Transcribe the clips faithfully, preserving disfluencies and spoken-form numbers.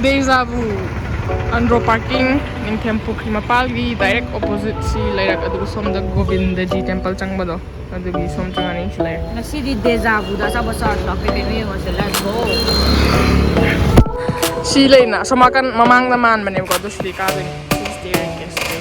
Deja Vu, Andro Parking, ꯅꯤꯡꯊꯦꯝ ꯄꯨꯈ꯭ꯔꯤ ꯃꯄꯥꯜꯒꯤ direct opposite ꯁꯤ ꯂꯩꯔꯛ, ꯑꯗꯨꯒ ꯁꯣꯝꯗ ꯒꯣꯕꯤꯟꯗꯖꯤ temple ꯆꯪꯕꯗꯣ, ꯑꯗꯨꯒꯤ ꯁꯣꯝ ꯆꯪꯉꯅꯤ꯫ ꯁꯤ ꯂꯩꯔꯦ꯫ ꯉꯁꯤꯗꯤ Deja Vuꯗ ꯑꯆꯥꯄꯣꯠ ꯆꯥꯔꯁꯤ ꯂꯥꯛꯄꯩ ꯀꯩꯅꯣ ꯌꯦꯡꯉꯨꯔꯁꯤ꯫ Let's go꯫ ꯁꯤ ꯂꯩꯅ ꯑꯁꯣꯝ ꯅꯥꯀꯟ ꯃꯃꯥꯡꯗ ꯃꯥꯟꯕꯅꯦꯕꯀꯣ, ꯑꯗꯨ ꯁꯤꯗꯤ ꯀꯥꯗꯣꯏꯅꯤ꯫ ꯁꯤ staircase ꯁꯤꯗꯤ꯫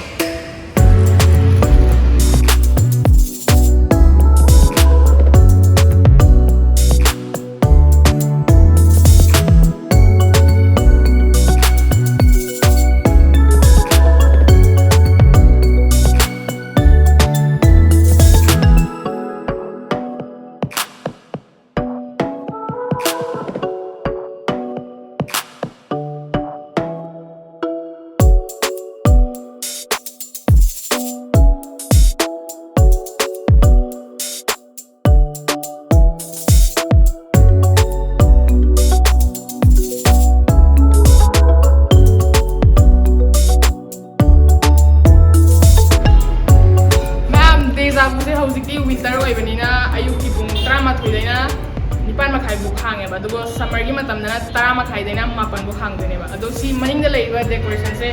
ꯃꯌꯥꯝ, Deja Vuꯁꯦ ꯍꯧꯖꯤꯛꯇꯤ winter ꯑꯣꯏꯕꯅꯤꯅ ꯑꯌꯨꯛꯀꯤ ꯄꯨꯡ ꯇꯔꯥꯃꯥꯊꯣꯏꯗꯩꯅ ꯅꯤꯄꯥꯟ ꯃꯈꯥꯏ ꯐꯥꯎ ꯍꯥꯡꯉꯦꯕ, ꯑꯗꯨꯒ summerꯒꯤ ꯃꯇꯝꯗꯅ ꯇꯔꯥ ꯃꯈꯥꯏꯗꯩꯅ ꯃꯥꯄꯟ ꯐꯥꯎ ꯍꯥꯡꯗꯣꯏꯅꯦꯕ꯫ ꯑꯗꯣ ꯁꯤ ꯃꯅꯤꯡꯗ ꯂꯩꯔꯤꯕ decorationꯁꯦ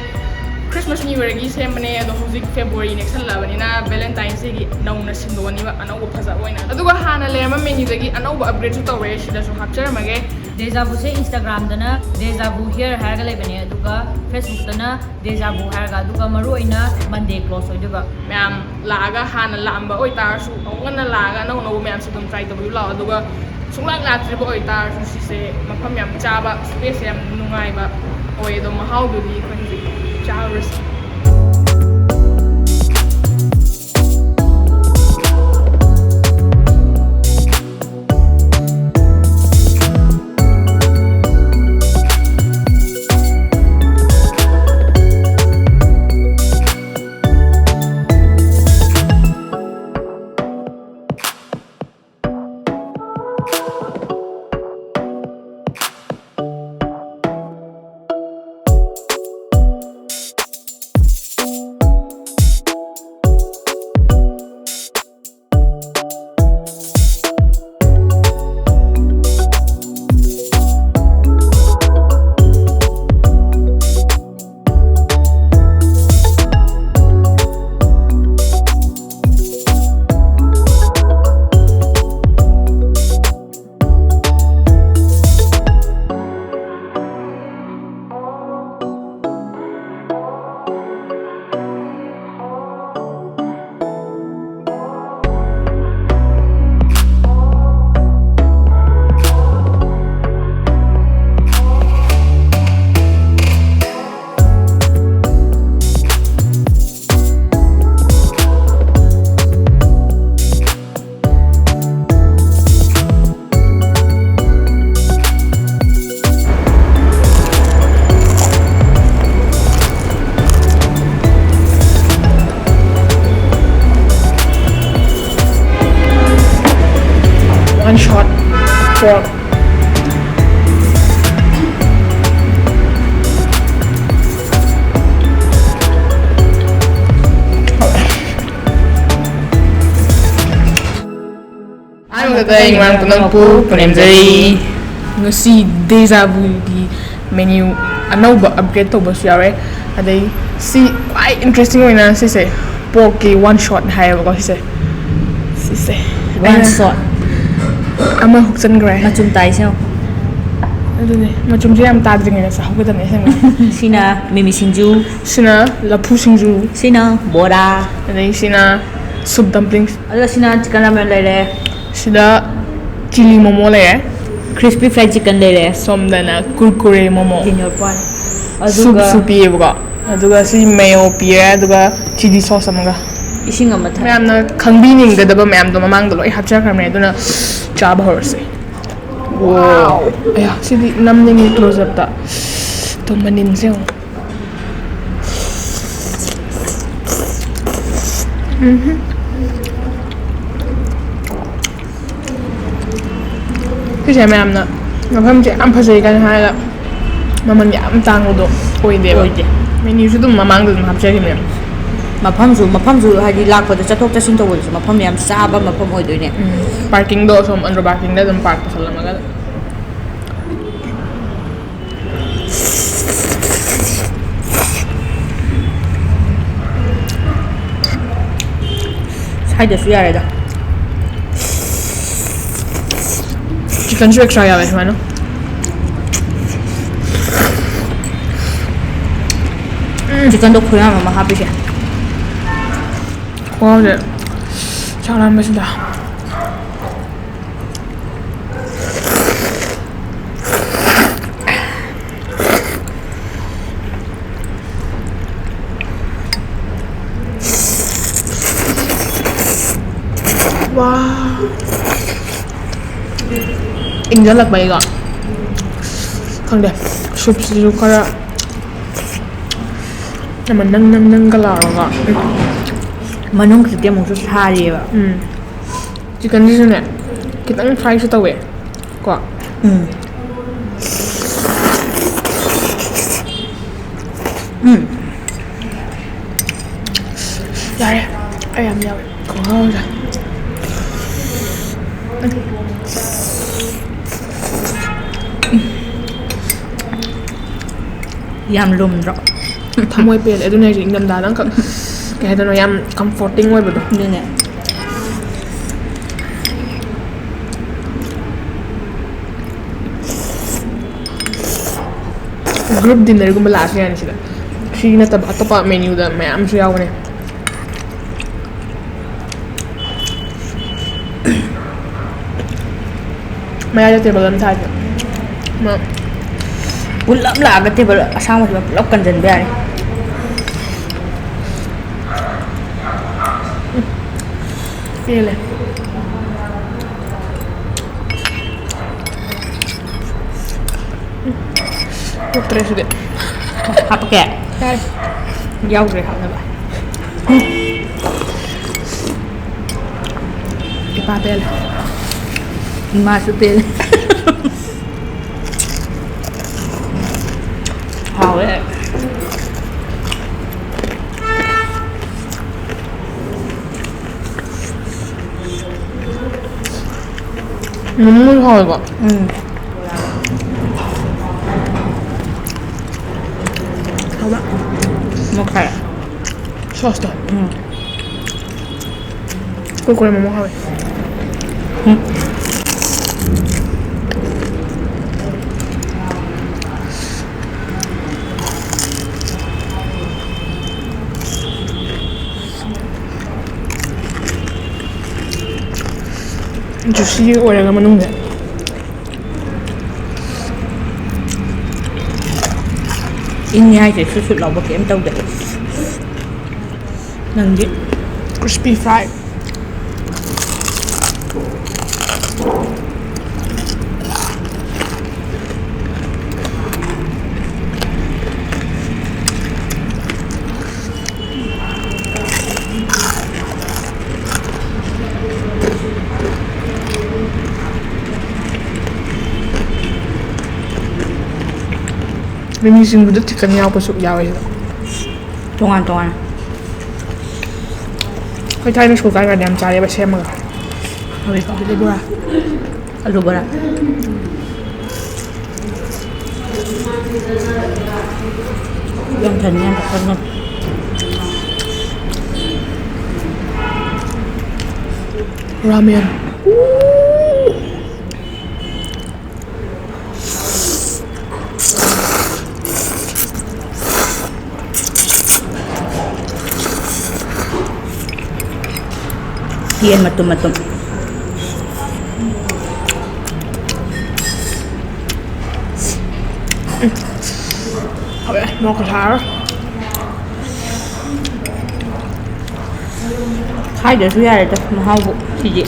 Christmas New Yearꯒꯤ ꯁꯦꯝꯕꯅꯦ, ꯑꯗꯣ ꯍꯧꯖꯤꯛ February ꯅꯛꯁꯜꯂꯛꯑꯕꯅꯤꯅ Valentine's Dayꯒꯤ ꯅꯧꯅ ꯁꯤꯟꯗꯣꯛꯑꯅꯤꯕ, ꯑꯅꯧꯕ ꯐꯖꯕ ꯑꯣꯏꯅ꯫ ꯑꯗꯨꯒ ꯍꯥꯟꯅ ꯂꯩꯔꯝꯕ menuꯗꯒꯤ ꯑꯅꯧꯕ upgradeꯁꯨ ꯇꯧꯔꯦ, ꯁꯤꯗꯁꯨ ꯍꯥꯞꯆꯔꯝꯃꯒꯦ꯫ Deja Vuꯁꯦ Instagramꯗꯅ Deja Vu Hair ꯍꯥꯏꯔꯒ ꯂꯩꯕꯅꯦ, ꯑꯗꯨꯒ Facebookꯇꯅ Deja Vu ꯍꯥꯏꯔꯒ, ꯑꯗꯨꯒ ꯃꯔꯨ ꯑꯣꯏꯅ Monday close ꯑꯣꯏꯗꯣꯏꯕ꯫ ꯃꯌꯥꯝ ꯂꯥꯛꯑꯒ ꯍꯥꯟꯅ ꯂꯥꯛꯑꯝꯕ ꯑꯣꯏꯇꯥꯔꯁꯨ ꯑꯃꯨꯛ ꯉꯟꯅ ꯂꯥꯛꯑꯒ ꯑꯅꯧ ꯑꯅꯧꯕ ꯃꯌꯥꯝꯁꯦ ꯑꯗꯨꯝ try ꯇꯧꯕꯤꯌꯨ ꯂꯥꯛꯑꯣ꯫ ꯑꯗꯨꯒ ꯁꯨꯡꯂꯥꯛ ꯂꯥꯛꯇ꯭ꯔꯤꯕ ꯑꯣꯏꯇꯥꯔꯁꯨ ꯁꯤꯁꯦ ꯃꯐꯝ ꯌꯥꯝ ꯆꯥꯕ, space ꯌꯥꯝ ꯅꯨꯡꯉꯥꯏꯕ ꯑꯣꯏ꯫ ꯑꯗꯣ ꯃꯍꯥꯎꯗꯨꯗꯤ ꯑꯩꯈꯣꯏ ꯍꯧꯖꯤꯛ ꯆꯥꯔꯨꯔꯁꯤ꯫ One shot pork. ꯑꯍꯥꯟꯕꯗ ꯏꯃꯥꯟ ꯄꯨꯝꯅꯃꯛꯄꯨ ꯄꯨꯅꯦꯝꯖꯔꯤ꯫ ꯉꯁꯤ ꯗꯦꯖꯥ ꯚꯨꯒꯤ ꯃꯦꯅ꯭ꯌꯨ ꯑꯅꯧꯕ ꯑꯞꯒ꯭ꯔꯦꯗ ꯇꯧꯕꯁꯨ ꯌꯥꯎꯔꯦ꯫ ꯑꯗꯩ ꯁꯤ ꯈ꯭ꯋꯥꯏ ꯏꯟꯇꯔꯦꯁꯇꯤꯡ ꯑꯣꯏꯅ ꯁꯤꯁꯦ ꯄꯣꯔꯛꯀꯤ ꯋꯥꯟ ꯁꯣꯠ ꯍꯥꯏꯌꯦꯕꯀꯣ ꯁꯤꯁꯦ꯫ ꯁꯤꯁꯦ꯫ ꯋꯥꯟ ꯁꯣꯠ꯫ ꯑꯃ ꯍꯨꯛꯆꯟꯈ꯭ꯔꯦ꯫ ꯃꯆꯨꯝ ꯇꯥꯏꯁꯦ ꯌꯦꯡꯉꯣ꯫ ꯑꯗꯨꯅꯦ ꯃꯆꯨꯝꯁꯦ ꯌꯥꯝ ꯇꯥꯗ꯭ꯔꯤꯉꯩꯗ ꯆꯥꯍꯧꯒꯗꯕꯅꯦ ꯑꯁꯦꯡꯕ꯫ ꯁꯤꯅ ꯃꯤꯃꯤ ꯁꯤꯡꯖꯨ꯫ ꯁꯤꯅ ꯂꯐꯨ ꯁꯤꯡꯖꯨ꯫ ꯁꯤꯅ ꯕꯣꯔꯥ꯫ ꯑꯗꯩ ꯁꯤꯅ ꯁꯨꯞ ꯗꯝꯄ꯭ꯂꯤꯡꯁ꯫ ꯑꯗꯨꯒ ꯁꯤꯅ ꯆꯤꯛꯀꯟ ꯔꯥꯃꯦꯟ ꯂꯩꯔꯦ꯫ ꯁꯤꯗ ꯆꯤꯂꯤ ꯃꯣꯃꯣ ꯂꯩꯔꯦ꯫ ꯀ꯭ꯔꯤꯁꯄꯤ ꯐ꯭ꯔꯥꯏꯗ ꯆꯤꯛꯀꯟ ꯂꯩꯔꯦ꯫ ꯁꯣꯝꯗꯅ ꯀꯨꯔꯀꯨꯔꯦ ꯃꯣꯃꯣ꯫ ꯖꯤꯟꯖꯔ ꯄꯥꯟ꯫ ꯁꯨꯞꯁꯨ ꯑꯗꯨꯒ ꯄꯤꯌꯦꯕꯀꯣ꯫ ꯑꯗꯨꯒ ꯁꯤ ꯃꯦꯌꯣ ꯄꯤꯔꯦ꯫ ꯑꯗꯨꯒ ꯆꯤꯂꯤ ꯁꯣꯁ ꯑꯃꯒ꯫ ꯏꯁꯤꯡ ꯑꯃ ꯊꯛ꯫ ꯃꯌꯥꯝꯅ ꯈꯪꯕꯤꯅꯤꯡꯒꯗꯕ ꯃꯌꯥꯝꯗꯣ ꯃꯃꯥꯡꯗ ꯂꯣꯏ ꯍꯥꯞꯆꯈ꯭ꯔꯕꯅꯦ꯫ ꯑꯗꯨꯅ ꯆꯥꯕ ꯍꯧꯔꯁꯦ꯫ ꯋꯥꯎ꯫ ꯑꯌꯥ ꯁꯤꯗꯤ ꯅꯝꯅꯤꯡꯉꯤ ꯀ꯭ꯂꯣꯖꯞꯇ꯫ ꯑꯗꯣ ꯃꯅꯤꯟꯁꯦ ꯌꯦꯡꯉꯣ꯫ ꯎꯝꯍꯨꯝ꯫ ꯁꯤꯁꯦ ꯃꯌꯥꯝꯅ ꯃꯐꯝꯁꯦ ꯌꯥꯝ ꯐꯖꯩ ꯀꯥꯏꯅ ꯍꯥꯏꯔꯒ ꯃꯃꯜ ꯌꯥꯝ ꯇꯥꯡꯕꯗꯣ ꯑꯣꯏꯗꯦꯕ꯫ ꯑꯣꯏꯗꯦ꯫ ꯃꯦꯅ꯭ꯌꯨꯁꯨ ꯑꯗꯨꯝ ꯃꯃꯥꯡꯗ ꯑꯗꯨꯝ ꯍꯥꯞꯆꯈꯤꯕꯅꯦꯕ꯫ ꯃꯐꯝꯁꯨ ꯃꯐꯝꯁꯨ ꯍꯥꯏꯗꯤ ꯂꯥꯛꯄꯗ ꯆꯠꯊꯣꯛ ꯆꯠꯁꯤꯟ ꯇꯧꯕꯗꯁꯨ ꯃꯐꯝ ꯌꯥꯝ ꯆꯥꯕ ꯃꯐꯝ ꯑꯣꯏꯗꯣꯏꯅꯦ꯫ ꯎꯝ꯫ ꯄꯥꯔꯀꯤꯡꯗꯣ ꯑꯁꯣꯝ ꯑꯟꯗ꯭ꯔꯣ ꯄꯥꯔꯀꯤꯡꯗ ꯑꯗꯨꯝ ꯄꯥꯔꯛ ꯇꯧꯁꯜꯂꯝꯃꯒ꯫ ꯁ꯭ꯋꯥꯏꯗꯁꯨ ꯌꯥꯔꯦꯗ꯫ ꯆꯤꯛꯀꯟꯁꯨ ꯑꯦꯛꯁꯇ꯭ꯔꯥ ꯌꯥꯎꯋꯦ ꯁꯨꯃꯥꯏꯅ꯫ ꯎꯝ꯫ ꯆꯤꯛꯀꯟꯗꯣ ꯈꯨꯌꯥꯝ ꯑꯃ ꯍꯥꯞꯄꯤꯁꯦ꯫ ꯈꯨꯍꯥꯎꯁꯦ ꯆꯥꯛ ꯂꯥꯝꯕꯁꯤꯗ꯫ ꯋꯥ꯫ ꯏꯪꯖꯜꯂꯛꯄꯩꯀꯣ꯫ ꯈꯪꯗꯦ꯫ ꯁꯨꯞꯁꯤꯁꯨ ꯈꯔ ꯑꯃ ꯅꯪ ꯅꯪ ꯅꯪꯒ ꯂꯥꯎꯔꯒ꯫ ꯎꯝ꯫ ꯃꯅꯨꯡꯁꯤꯗꯤ ꯑꯃꯨꯛꯁꯨ ꯁꯥꯔꯤꯑꯕ꯫ ꯎꯝ꯫ ꯆꯤꯛꯀꯟꯁꯤꯁꯨꯅꯦ ꯈꯤꯇꯪ fryꯁꯨ ꯇꯧꯋꯦ ꯀꯣ꯫ ꯎꯝ꯫ ꯎꯝ꯫ ꯌꯥꯔꯦ꯫ ꯑꯩ ꯌꯥꯝ ꯌꯥꯎꯔꯦ꯫ ꯈꯨꯍꯥꯎꯁꯦ꯫ ꯌꯥꯝ ꯂꯨꯝꯗ꯭ꯔꯣ? ꯊꯃꯣꯏ ꯄꯦꯜꯂꯦ꯫ ꯑꯗꯨꯅ ꯑꯩꯁꯦ ꯏꯪꯊꯝꯊꯥꯗ ꯑꯃꯈꯛ, ꯀꯩ ꯍꯥꯏꯗꯣꯏꯅꯣ, ꯌꯥꯝ comforting ꯑꯣꯏꯕꯗꯣ꯫ ꯑꯗꯨꯅꯦ꯫ Group dinnerꯒꯨꯝꯕ ꯂꯥꯛꯑꯁꯨ ꯌꯥꯅꯤ ꯁꯤꯗ꯫ ꯁꯤ ꯅꯠꯇꯕ ꯑꯇꯣꯞꯄ menuꯗ ꯃꯌꯥꯝꯁꯨ ꯌꯥꯎꯕꯅꯦ꯫ ꯃꯌꯥꯏꯗ table ꯑꯃ ꯊꯥꯏꯁꯦ꯫ ꯃꯥ ꯄꯨꯂꯞ ꯂꯥꯛꯑꯒ table ꯑꯁꯥꯡꯕꯁꯤꯗ ꯄꯨꯂꯞ ꯀꯟꯁꯤꯟꯕ ꯌꯥꯔꯦ꯫ ꯄꯦꯜꯂꯦ꯫ ꯎꯝ꯫ ꯊꯣꯛꯇ꯭ꯔꯦ ꯁꯤꯗꯤ꯫ ꯍꯥꯞꯄꯛꯀꯦ? ꯌꯥꯔꯦ꯫ ꯌꯥꯎꯗ꯭ꯔꯦ ꯍꯥꯞꯅꯕ꯫ ꯏꯄꯥ ꯄꯦꯜꯂꯦ꯫ ꯏꯃꯥꯁꯨ ꯄꯦꯜꯂꯦ꯫ ꯍꯥꯎꯋꯦ꯫ ꯃꯣꯃꯣ ꯍꯥꯎꯋꯦꯀꯣ? ꯎꯝ꯫ ꯍꯥꯎꯕ? ꯃꯈꯥꯏ꯫ Sauceꯇꯣ꯫ ꯎꯝ꯫ ꯀꯨꯔꯀꯨꯔꯦ ꯃꯣꯃꯣ ꯍꯥꯎꯋꯦ꯫ ꯎꯝ꯫ Juicy ꯑꯣꯏꯔꯒ ꯃꯅꯨꯡꯗ꯫ ꯏꯪꯉꯦ ꯍꯥꯏꯁꯦ ꯁꯨꯠ ꯁꯨꯠ ꯂꯥꯎꯕ ꯀꯩꯝ ꯇꯧꯗꯦ꯫ ꯅꯪꯗꯤ? Crispy fry꯫ ꯃꯤꯃꯤ ꯁꯤꯡꯖꯨꯗ ꯆꯤꯛꯀꯟ ꯌꯥꯎꯕꯁꯨ ꯌꯥꯎꯋꯦ ꯁꯤꯗ꯫ ꯇꯣꯉꯥꯟ ꯇꯣꯉꯥꯟ꯫ ꯑꯩꯈꯣꯏ ꯊꯥꯏꯅ ꯁ꯭ꯀꯨꯜ ꯀꯥꯏꯀꯥꯟꯗ ꯌꯥꯝ ꯆꯥꯔꯦꯕ ꯁꯦꯝꯃꯒ꯫ ꯍꯥꯎꯋꯦꯀꯣ꯫ ꯑꯗꯨꯗꯤ ꯕꯣꯔꯥ꯫ ꯑꯂꯨ ꯕꯣꯔꯥ꯫ ꯌꯥꯝ ꯊꯟꯅ ꯌꯥꯝ ꯀꯛꯊꯠꯅ꯫ ꯔꯥꯃꯦꯟ꯫ ꯌꯦꯟ ꯃꯇꯨꯝ ꯃꯇꯨꯝ꯫ ꯍꯥꯎꯋꯦ, ꯃꯣꯔꯣꯛꯀ ꯁꯥꯔꯒ꯫ ꯍꯥꯏꯗ꯭ꯔꯁꯨ ꯌꯥꯔꯦꯗ ꯃꯍꯥꯎꯕꯨ ꯁꯤꯗꯤ꯫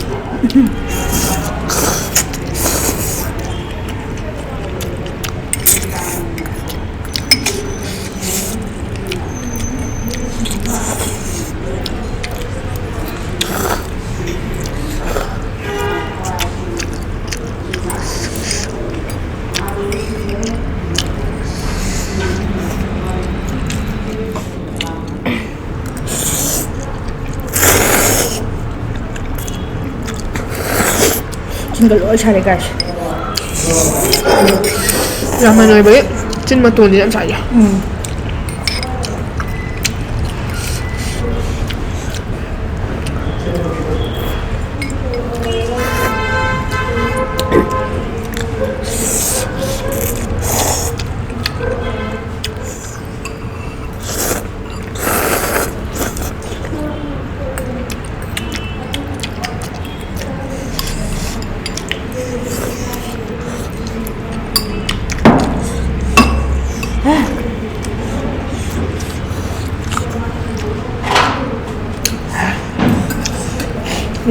ꯆꯤꯟꯒ ꯂꯣꯏ ꯁꯥꯔꯦ guys꯫ ꯔꯥꯃꯟ ꯑꯣꯏꯕꯒꯤ ꯆꯤꯟ ꯃꯇꯣꯟꯗꯤ ꯌꯥꯝ ꯁꯥꯏꯌꯦ꯫ ꯎꯝ꯫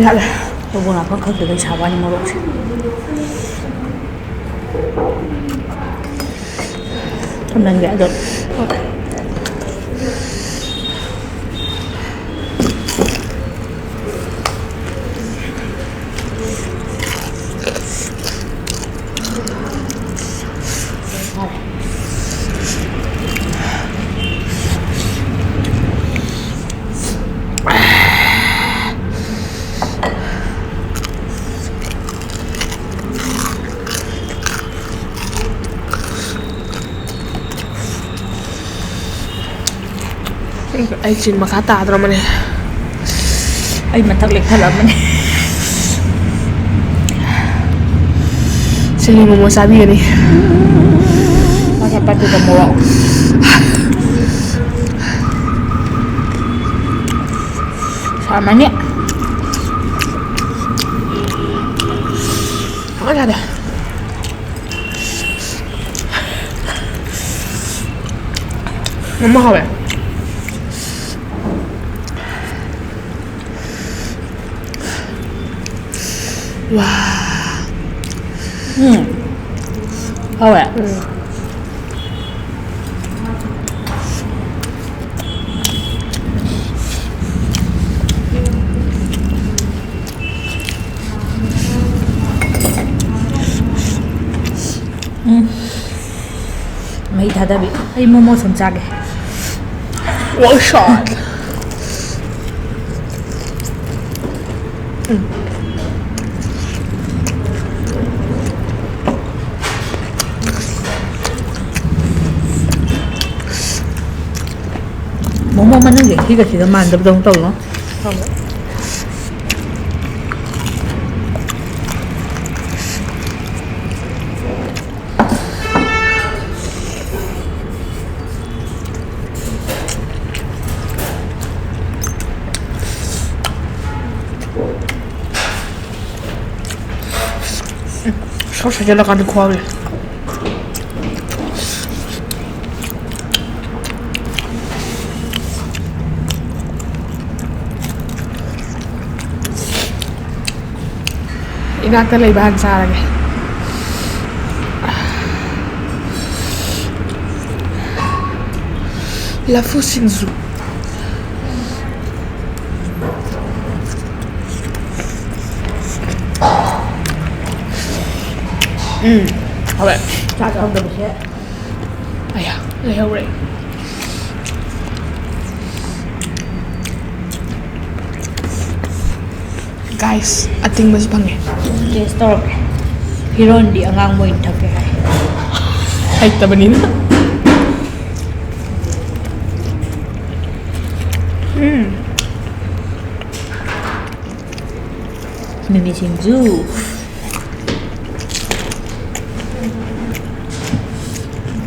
ꯌꯥꯔꯦ꯫ ꯇꯧꯕ ꯉꯥꯛꯐꯝ ꯈꯪꯗꯒꯩ ꯁꯥꯕ ꯋꯥꯅꯤ ꯃꯣꯔꯣꯛꯁꯦ꯫ ꯊꯝꯖꯟꯒꯦ ꯑꯗꯨꯝ꯫ ꯑꯩ ꯆꯤꯟ ꯃꯈꯥ ꯇꯥꯗ꯭ꯔꯕꯅꯦ꯫ ꯑꯩ ꯃꯊꯛ ꯂꯦꯛꯊꯔꯛꯑꯕꯅꯦ꯫ ꯆꯤꯂꯤ ꯃꯣꯃꯣ ꯆꯥꯕꯤꯒꯅꯤ꯫ ꯃꯥ ꯆꯠꯄꯗꯨꯗ ꯃꯣꯔꯣꯛ ꯁꯥꯔꯝꯃꯅꯤ꯫ ꯍꯥꯎ ꯌꯥꯗꯦ꯫ ꯃꯃꯥ ꯍꯥꯎꯋꯦ꯫ ꯋꯥ꯫ ꯎꯝ꯫ ꯍꯥꯎꯋꯦ꯫ ꯎꯝ꯫ ꯎꯝ꯫ ꯃꯍꯤ ꯊꯥꯗꯕꯤ꯫ ꯑꯩ ꯃꯣꯃꯣ ꯁꯨꯝ ꯆꯥꯒꯦ꯫ One shot. ꯎꯝ꯫ ꯃꯣꯃꯣ ꯃꯅꯨꯡꯒꯤ ꯍꯤꯒ ꯁꯤꯒ ꯃꯥꯟꯗꯕꯗꯧꯅ ꯇꯧꯋꯤꯉꯣ꯫ ꯈꯪꯗꯦ꯫ ꯁꯣꯁ ꯍꯩꯖꯤꯜꯂꯀꯥꯟꯗ ꯈꯨꯍꯥꯎꯁꯦ꯫ ꯏꯅꯥꯛꯇ ꯂꯩꯕ ꯍꯥꯟꯅ ꯆꯥꯔꯒꯦ꯫ ꯂꯐꯨ ꯁꯤꯡꯖꯨ꯫ ꯎꯝ, ꯍꯥꯎꯋꯦ꯫ ꯆꯥꯛ ꯌꯥꯎꯗꯕꯁꯦ꯫ ꯑꯌꯥ, ꯂꯩꯍꯧꯔꯦ꯫ Guys, ꯑꯇꯤꯡꯕꯁꯨ ꯐꯪꯉꯦ꯫ Taste ꯇꯧꯔꯛꯀꯦ꯫ ꯍꯤꯔꯣꯟꯗꯤ ꯑꯉꯥꯡꯕ ꯑꯣꯏꯅ ꯊꯛꯀꯦ ꯍꯥꯏ꯫ ꯍꯩꯇꯕꯅꯤꯅ꯫ ꯎꯝ꯫ ꯃꯤꯃꯤ ꯁꯤꯡꯖꯨ꯫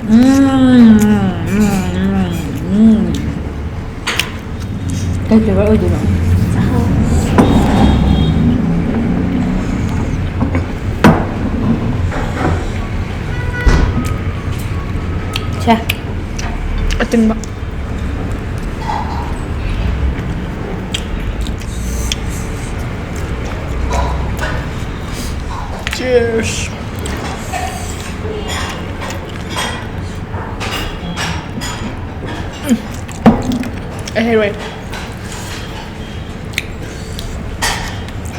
ꯎꯝ, ꯎꯝ, ꯎꯝ, ꯎꯝ꯫ ꯀꯩ flavor ꯑꯣꯏꯗꯣꯏꯅꯣ? ꯁꯦ꯫ ꯑꯇꯤꯡꯕ꯫ Cheers. ꯑꯩ ꯍꯩꯔꯣꯏ꯫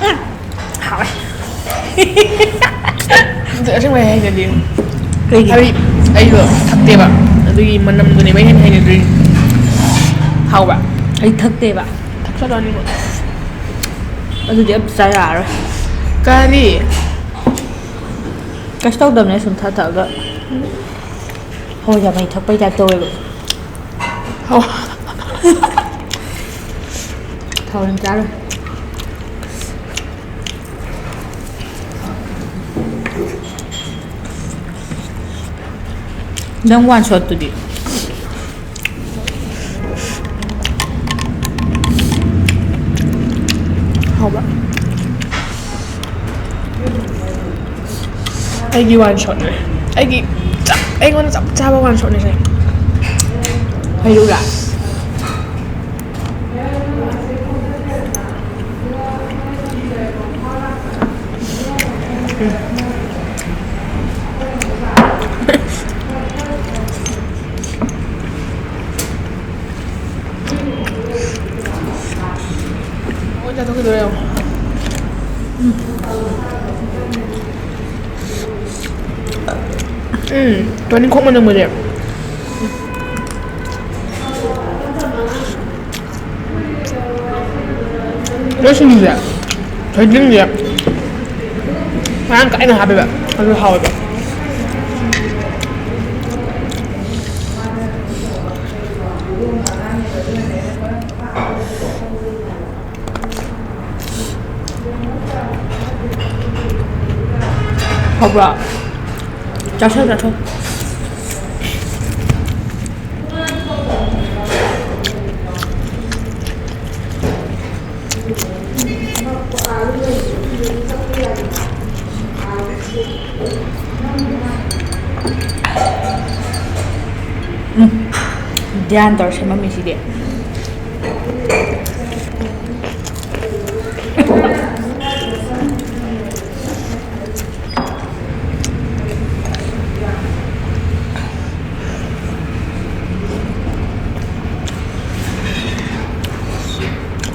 ꯎꯝ, ꯍꯥꯎꯋꯦ꯫ ꯑꯗꯨ ꯑꯁꯦꯡꯕ ꯑꯩ ꯍꯩꯅꯗꯦ꯫ ꯀꯩꯒꯤ? ꯍꯥꯏꯗꯤ ꯑꯩꯗꯣ ꯊꯛꯇꯦꯕ, ꯑꯗꯨꯒꯤ ꯃꯅꯝꯗꯨꯅꯦꯕ ꯑꯩ ꯍꯦꯟꯅ ꯍꯩꯅꯗ꯭ꯔꯤꯁꯦ꯫ ꯍꯥꯎꯕ꯭ꯔꯥ? ꯑꯩ ꯊꯛꯇꯦꯕ꯫ ꯊꯛꯆꯜꯂꯣ ꯑꯅꯤꯃꯛ꯫ ꯑꯗꯨꯗꯤ ꯑꯝꯇ ꯆꯥ ꯌꯥꯔꯔꯣꯏ꯫ ꯀꯔꯤ? ꯀꯩꯁꯨ ꯇꯧꯗꯕꯅꯦ, ꯁꯨꯝ ꯊꯛ ꯊꯛꯑꯒ꯫ ꯍꯋꯥꯏꯖꯥꯔ ꯃꯍꯤ ꯊꯛꯄꯩ type ꯇꯧꯋꯦꯕ꯫ ꯍꯣ꯫ ꯊꯥꯎ ꯌꯥꯝ ꯆꯥꯔꯣꯏ꯫ ꯅꯪ one shot ꯇꯨꯗꯤ? ꯍꯥꯎꯕ꯭ꯔꯥ? ꯑꯩꯒꯤ one shot ꯅꯦ꯫ ꯑꯩꯒꯤ ꯆꯞ, ꯑꯩꯉꯣꯟꯗ ꯆꯞ ꯆꯥꯕ one shot ꯅꯦ ꯁꯦ꯫ ꯍꯩꯔꯨꯛꯔꯥ? ꯂꯣꯏ ꯆꯥꯊꯣꯛꯈꯤꯗꯣꯔꯦ ꯌꯦꯡꯉꯣ꯫ ꯎꯝ꯫ ꯎꯝ, ꯇꯣꯅꯤꯡꯈꯣꯛ ꯃꯅꯝꯒꯁꯦ꯫ ꯂꯣꯏ ꯁꯤꯡꯖꯨꯁꯦ꯫ ꯊꯣꯏꯗꯤꯡꯁꯦ꯫ ꯃꯔꯥꯡ ꯀꯥꯏꯅ ꯍꯥꯞꯄꯦꯕ꯫ ꯑꯗꯨ ꯍꯥꯎꯋꯦꯕ꯫ ꯍꯥꯎꯕ꯭ꯔꯣ? ꯆꯥꯊꯣꯛ, ꯆꯥꯊꯣꯛ꯫ ꯎꯝ꯫ ꯙ꯭ꯌꯥꯟ ꯇꯧꯔ ꯁꯦꯝꯃꯝꯃꯤꯁꯤꯗꯤ꯫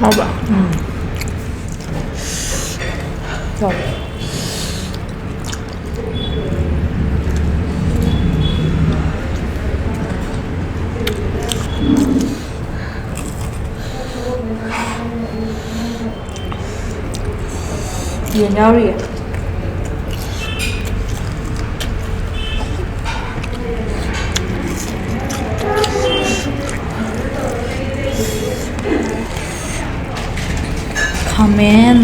ꯍꯥꯎꯕ꯭ꯔꯥ? ꯎꯝ꯫ ꯍꯥꯎꯋꯦ꯫ ꯌꯦꯟ ꯌꯥꯎꯔꯤꯌꯦ꯫ ꯈꯥꯃꯦꯟ꯫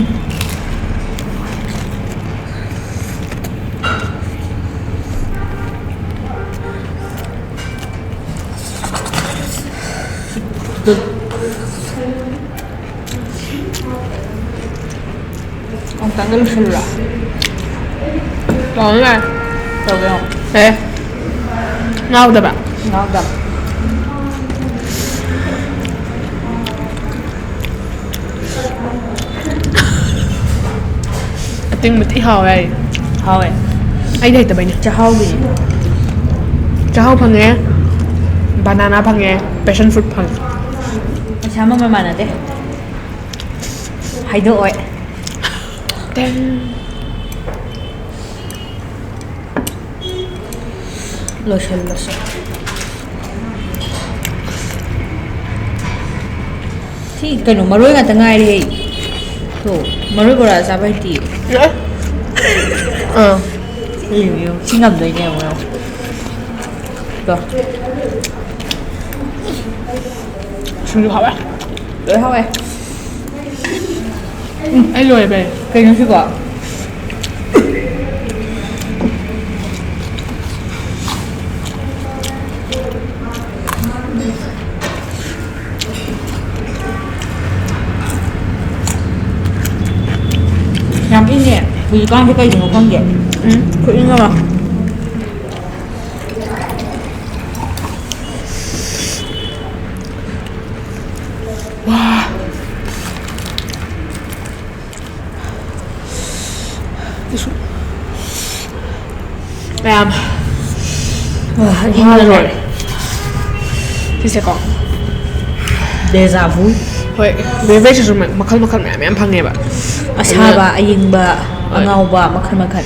ꯑꯃꯨꯛꯇꯪꯒ ꯂꯣꯏꯁꯤꯜꯂꯨꯔꯥ? ꯇꯧꯔꯣ ꯌꯥꯔꯦ꯫ ꯇꯧꯒꯦ ꯑꯃꯨꯛ꯫ ꯑꯦ꯫ ꯉꯥꯎꯗꯕ? ꯉꯥꯎꯗꯕ꯫ ꯑꯇꯤꯡꯕ ꯊꯤ ꯍꯥꯎꯋꯦ ꯑꯩ꯫ ꯍꯥꯎꯋꯦ꯫ ꯑꯩꯗꯤ ꯍꯩꯇꯕꯩꯅꯦ꯫ ꯆꯥꯛꯍꯥꯎꯒꯤꯅꯦ꯫ ꯆꯥꯛꯍꯥꯎ ꯐꯪꯉꯦ, banana ꯐꯪꯉꯦ, passion fruit ꯐꯪꯉꯦ꯫ ꯄꯩꯁꯥ ꯃꯃꯜ ꯃꯥꯟꯅꯗꯦ꯫ ꯍꯥꯏꯗꯣꯛꯑꯣꯏ꯫ ꯇꯦꯟ꯫ ꯂꯣꯏꯁꯤꯜꯂꯁꯤ꯫ ꯁꯤ ꯀꯩꯅꯣ, ꯃꯔꯣꯏ ꯉꯥꯛꯇ ꯉꯥꯏꯔꯦ꯫ ꯊꯣ, ꯃꯔꯣꯏ ꯕꯣꯔꯥ ꯆꯥꯕ ꯍꯩꯇꯤꯌꯦ꯫ ꯑꯦ? ꯑꯥ꯫ ꯌꯦꯡꯉꯨ, ꯌꯦꯡꯉꯨ꯫ ꯁꯤ ꯉꯝꯗꯣꯏꯅꯦ, ꯌꯦꯡꯉꯨ, ꯌꯦꯡꯉꯨ꯫ ꯇꯣ꯫ ꯁꯤꯡꯖꯨ ꯍꯥꯎꯋꯦ꯫ ꯂꯣꯏ ꯍꯥꯎꯋꯦ꯫ ꯎꯝ, ꯑꯩ ꯂꯣꯏꯔꯦ ꯕꯦ꯫ ꯀꯩꯅꯣ ꯁꯤꯕꯣ? ꯌꯥꯝ ꯏꯪꯉꯦ꯫ ꯍꯧꯖꯤꯛꯀꯥꯟꯁꯦ ꯀꯩꯒꯤꯅꯣ ꯈꯪꯗꯦ꯫ ꯎꯝ, ꯈꯨꯏꯪ ꯑꯃ꯫ ꯋꯥ꯫ ꯃꯌꯥꯝ꯫ ꯋꯥ, ꯑꯗꯨ ꯋꯥ ꯂꯣꯏꯔꯦ꯫ ꯂꯣꯏꯔꯦ꯫ ꯁꯤꯁꯦꯀꯣ꯫ Deja vu꯫ ꯍꯣꯏ, beverage ꯁꯨ ꯃꯈꯜ ꯃꯈꯜ ꯃꯌꯥꯝ ꯃꯌꯥꯝ ꯐꯪꯉꯦꯕ꯫ ꯑꯁꯥꯕ, ꯑꯗꯨꯅ ꯑꯌꯤꯡꯕ, ꯍꯣꯏ꯫ ꯑꯉꯥꯎꯕ, ꯃꯈꯜ ꯃꯈꯜ꯫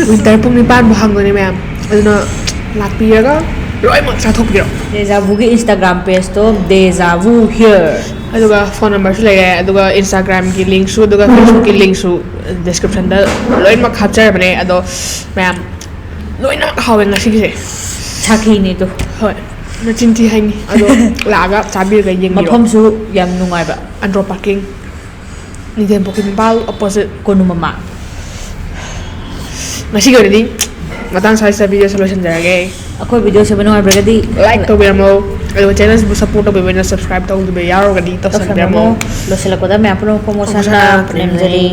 Winter ꯄꯨꯡ ꯅꯤꯄꯥꯟ ꯐꯥꯎ ꯍꯥꯡꯗꯣꯏꯅꯦ ꯃꯌꯥꯝ꯫ ꯑꯗꯨꯅ ꯂꯥꯛꯄꯤꯔꯒ ꯂꯣꯏꯅꯃꯛ ꯆꯥꯊꯣꯛꯄꯤꯔꯣ꯫ Deja vu ꯒꯤ Instagram page to Deja vu here꯫ ꯑꯗꯨꯒ phone number ꯁꯨ ꯂꯩꯔꯦ, ꯑꯗꯨꯒ Instagram ꯒꯤ link ꯁꯨ, ꯑꯗꯨꯒ Facebook ꯀꯤ link ꯁꯨ description ꯗ ꯂꯣꯏꯅꯃꯛ ꯍꯥꯞꯆꯔꯕꯅꯦ꯫ ꯑꯗꯣ ꯃꯌꯥꯝ ꯂꯣꯏꯅꯃꯛ ꯍꯥꯎꯋꯦ ꯉꯁꯤꯒꯤꯁꯦ꯫ ꯁꯥꯈꯤꯅꯦ ꯑꯗꯣ꯫ ꯍꯣꯏ, ꯃꯆꯤꯟ ꯊꯤ ꯍꯥꯏꯅꯤ꯫ ꯑꯗꯣ ꯂꯥꯛꯑꯒ ꯆꯥꯕꯤꯔꯒ ꯌꯦꯡꯕꯤꯔꯣ꯫ ꯃꯐꯝꯁꯨ ꯌꯥꯝ ꯅꯨꯡꯉꯥꯏꯕ꯫ Andro Parking꯫ ꯅꯤꯡꯊꯦꯝ ꯄꯨꯈ꯭ꯔꯤ ꯏꯝꯐꯥꯜ opposite꯫ ꯀꯣꯅꯨꯃꯃꯥꯡ꯫ ꯉꯁꯤꯒꯤ ꯑꯣꯏꯅꯗꯤ ꯃꯇꯥꯡ ꯁ꯭ꯋꯥꯏꯁꯤꯗ video ꯁꯦ ꯂꯣꯏꯁꯤꯟꯖꯔꯒꯦ꯫ ꯑꯩꯈꯣꯏ video ꯁꯦꯝꯕ ꯅꯨꯡꯉꯥꯏꯕꯤꯔꯒꯗꯤ like ꯇꯧꯕꯤꯔꯝꯃꯣ꯫ ꯑꯗꯨꯒ channel ꯁꯤꯕꯨ support ꯇꯧꯕꯤꯕ ꯑꯣꯏꯅ subscribe ꯇꯧꯗꯕ ꯌꯥꯎꯔꯒꯗꯤ ꯇꯧꯁꯟꯕꯤꯔꯝꯃꯣ꯫ ꯇꯧꯁꯟꯕꯤꯔꯝꯃꯣ꯫ ꯂꯣꯏꯁꯤꯜꯂꯛꯄꯗ ꯃꯌꯥꯝ ꯄꯨꯝꯅꯃꯛ ꯄꯨꯝꯅꯃꯛ ꯁꯥꯟꯅ ꯁꯥꯟꯅ ꯄꯨꯅꯦꯝꯖꯔꯤ꯫